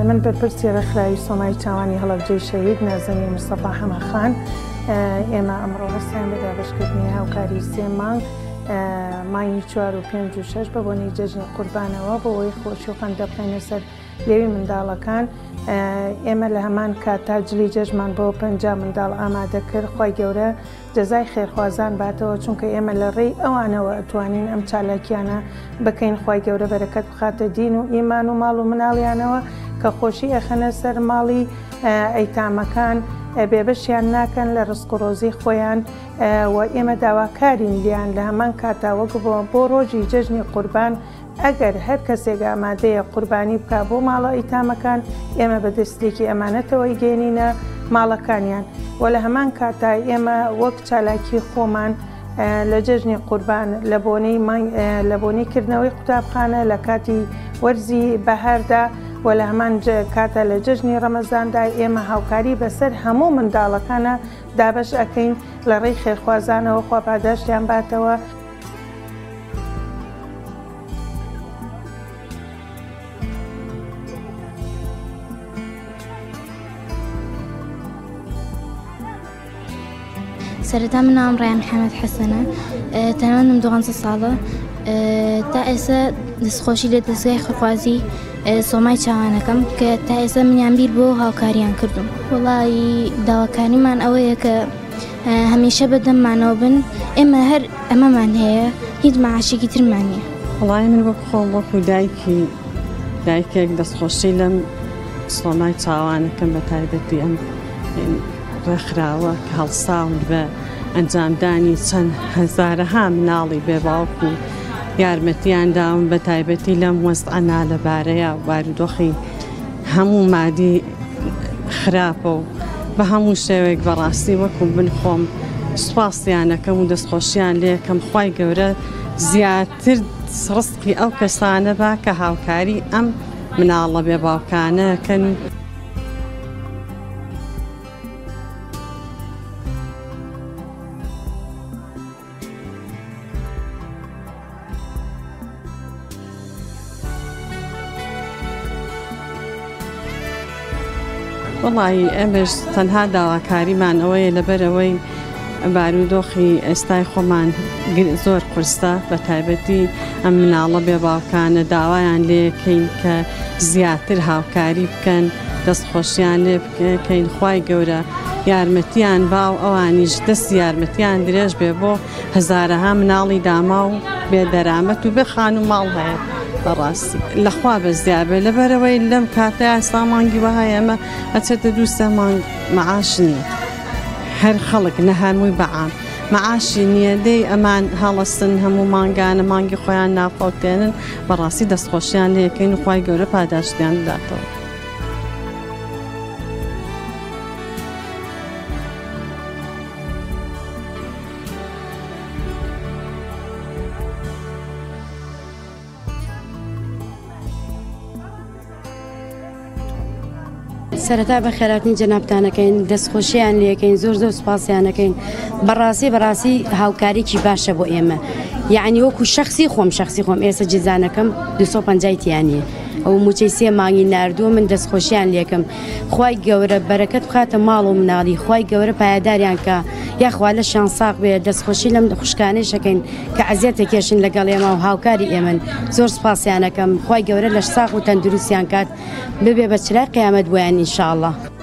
من بەرپرسی ڕێکخراوی سۆمای چاوانی هەڵەبجەی شەهید نازەنین مستەفا حەمەخان ئێمە ئەمڕۆ هەستیان بە دابەشکردنی هاوکاری سێ مانگ مانگی چوار و پێنج و شەش بە بۆنەی جەژنی قوربانەوە بۆ ئەوەی خۆشی و خەندە بخەینە سەر لێوی منداڵەکان ئێمە لە هەمان کاتا جلی جەژمان بۆ 50 منداڵ ئامادە کرد خوای گەورە جەزای خێرخوازان باتەوە چونکە ئێمە لە ڕێی ئەوانەوە ئەتوانین ئەم چالاکیانە بکەین خوای گەورە بەرەکەت بخاتە دین و ئیمان و ماڵ و مناڵیانەوە کە خۆشی ئەخەنە سەر ماڵی ئەیتامەکان بێبەشیان ناکەن لە ڕزق و ڕۆزی خۆیان و ئێمە داواکارین لیان لە هەمان کاتا وەک بۆ ڕۆژی جەژنی قوربان ئەگەر هەر کەسێک ئامادەیە قوربانی بکا بۆ ماڵە ئیتامەکان، ئێمە بە دەستێکی ئەمانەتەوە ئیگەیەنینە ماڵەکانیان و لە هەمان کاتدا ئێمە وەک چالاکی خۆمان لە جەژنی قوربان لە بۆنەی لە بۆنەی کردنەوەی قوتابخانە لە کاتی وەرزی بەهاردا و لە هەمان کاتە لە جەژنی ڕەمەزاندا ئێمە هاوکاری بەسەر هەموو منداڵەکانە دابەش ئەکەین لە ڕێی خێرخوازانەوە خوا پاداشتیان باتەوە. سەرەتا من ناوم ڕیان محەممەد حەسەنە تەمەنم دوانزە ساڵە تا ئێستا دەستخۆشی لە دەستگای خۆخوازی سۆمای چاوانەکەم کە تا ئێستا منیان بیر بۆ هاوکاریان کردم وڵی داواکاریمان ئەوەیە کە هەمیشە بە دەممانەوە بن ئێمە هەر ئەمەمان هەیە هیچ مەعاشێکی ترمان نییە. وەڵایی من وەک خۆم وەکو دایکی دایکێک دەستخۆشی لەم سۆمای چاوانەکەم بە تایبەتی ئەم ڕێکخراوە کە هەڵساون بە ئەنجامدانی چەند هەزارەها مناڵی بێ باوک و یارمەتیان داون بە تایبەتی لەم وەزعە نالەبارەیە و بارودۆخی هەموو مادی خراپە و بە هەموو شێوەیەک بەڕاستی وەکو من خۆم سوپاسیان ئەکەم و دەستخۆشیان لێکەم خوای گەورە زیاتر ڕزقی ئەو کەسانە با کە هاوکاری ئەم مناڵە بێ باوکانە کەن. وەڵایی ئێمەش تەنها داواکاریمان ئەوەیە لەبەرئەوەی بارودۆخی ئێستای خۆمان زۆر قورسە بە تایبەتی ئەم مناڵە بێ باوکانە داوایان لێکەین کە زیاتر هاوکاری بکەن دەستخۆشیان لێ بکەین خوای گەورە یارمەتیان با و ئەوانیش دەستی یارمەتیان درێژ بێ بۆ هەزارەها مناڵی داماو بێ دەرامەت و بێ خانوو ماڵ هەیە بەڕاستی لەخوا بەزیا بێ لەبەرەوەی لەم کاتە ئێستا مانگی وەهای ئەمە ئەچێتە دوو سێ مانگ مەعاش نییە هەر خەڵک نە هەمووی بەعام مەعاشی نییە دەی ئەمان هەڵەسن هەموو مانگانە مانگی خۆیان نافەوتێنن بەڕاستی دەستخۆشیان لێکەین و خوای گەورە پاداشتیان بداتەوە. سەرەتا بە خێراتنی جەنابتانەکەین دەستخۆشیان لەکەین زۆر زۆر سوپاسیانەکەین بەڕاستی بەڕاستی هاوکاریکی باشە بۆ ئێمە یعنی وەکو شخصی خۆم شخصی خۆم ئێستا جزانەکەم 250 تیانە ئەو موچەی سێ مانگی ناردووە من دەستخۆشیان لێکم خوای گەورە بەرەکەت بخاتە ماڵ و مناڵی خوای گەورە پایەداریان کە یاخوا لەشیان ساغ بێ دەستخۆشی لەم خوشکانەیش ئەکەین کە ئەزیەت ئەکێشن لەگەڵ ئێمە و هاوکاری ئێمەن زۆر سوپاسیان ئەکەم خوای گەورە لەش ساغ و تەندروستیان کات ببێ بە چرای قیامەت بۆیان ان شاء اللە.